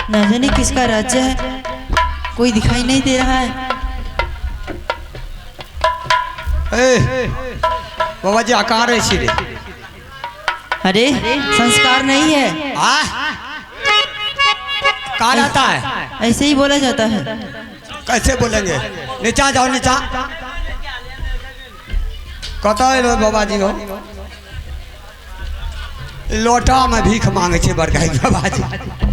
ना जाने किसका राज्य है, कोई दिखाई नहीं दे रहा है। ए बाबा जी कहाँ रहे छी रे? अरे संस्कार नहीं है। आ कहाँ रहता है? ऐसे ही बोला जाता है। कैसे बोलेंगे? नीचा जाओ नीचा। कतऽ एलो बाबा जी हो? लोटा में भीख मांगे छे बड़का बाबा जी।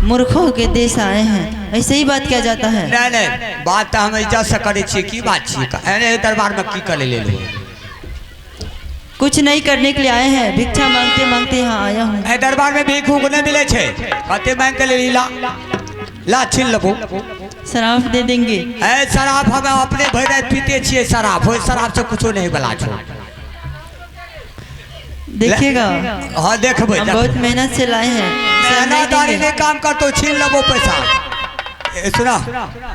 मूर्खों के देश आए हैं, ऐसे ही बात किया जाता है। नहीं नहीं, बात तो हम इज्जत से करे छी। की बात छी? एने दरबार में की करे ले लो? कुछ नहीं करने के लिए आए हैं, भिक्षा मांगते मांगते यहाँ आया हूँ। ए दरबार में भीख उख नहीं मिले छे। कते मांग के ले ला ला छीन लेबो। शराब दे देंगे। ए शराब हम अपने भरि राति पीते छियै शराब, ओहि शराब से कुछो नहीं बला छो। देखिएगा। हाँ देखबै। हम बहुत मेहनत से लाए हैं, शराब नहीं मेहनतदारी देंगे। नहीं काम करतो, छीन लेबो पैसा। ए सुना,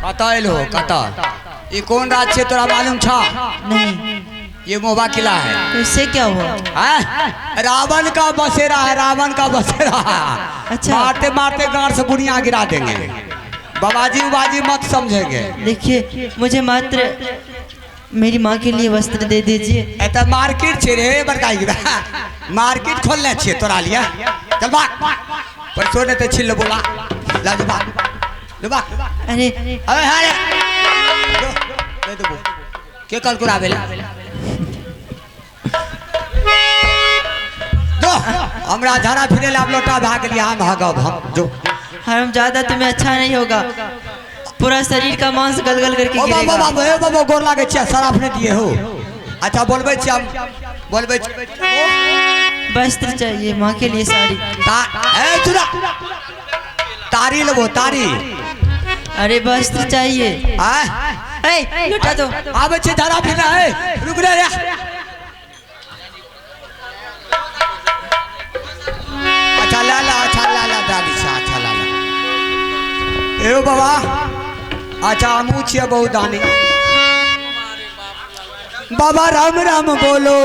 कतऽ एलो कतऽ? ई कोन राज छै तोरा मालूम छ? नहीं। ये मोहबा किला है। तो इससे क्या हुआ? हैं? रावण का बसेरा है, रावण का बसेरा। अच्छा। मारते मारते गांड से बुनिया गिरा देंगे। बाबाजी उबाजी मत समझेंगे। देखिए, मुझे मात्र मेरी माँ के लिए वस्त्र दे दीजिए। ए तऽ मार्केट छै रे बड़का गिरा, मार्केट खोलने छियै तोरा लिए। चल भाग, पैसो नहीं तऽ छीन लेबो। ला ला जो भाग, जो भाग। अरे अबे अरे जो, दे देबो। के कल कुराबे ला जो हमरा झाड़ा फिरे ला लोटा भाग लिया। हम भागब हम जो। हराम ज्यादा तुम्हें अच्छा नहीं होगा, पूरा शरीर का मांस गलगल करके ओ बाबा गिरेगा। बाबा ए बाबा गोर लागे छियै, शराब नहि दिए हो। अच्छा बोलबै छियै हम, बोलबै छियै। वस्त्र चाहिए माँ के लिए, साड़ी। ता ए चुरा तारी लेबो तारी। अरे वस्त्र चाहिए। आय ए लुटा दो। आबै छै झाड़ा फिरना। ए रुक रे रे। अच्छा ला ला, अच्छा ला ला दादी छै, अच्छा ला ला। ए बाबा अच्छा हमहूँ छियै बहुत दानी। बाबा राम राम बोलो।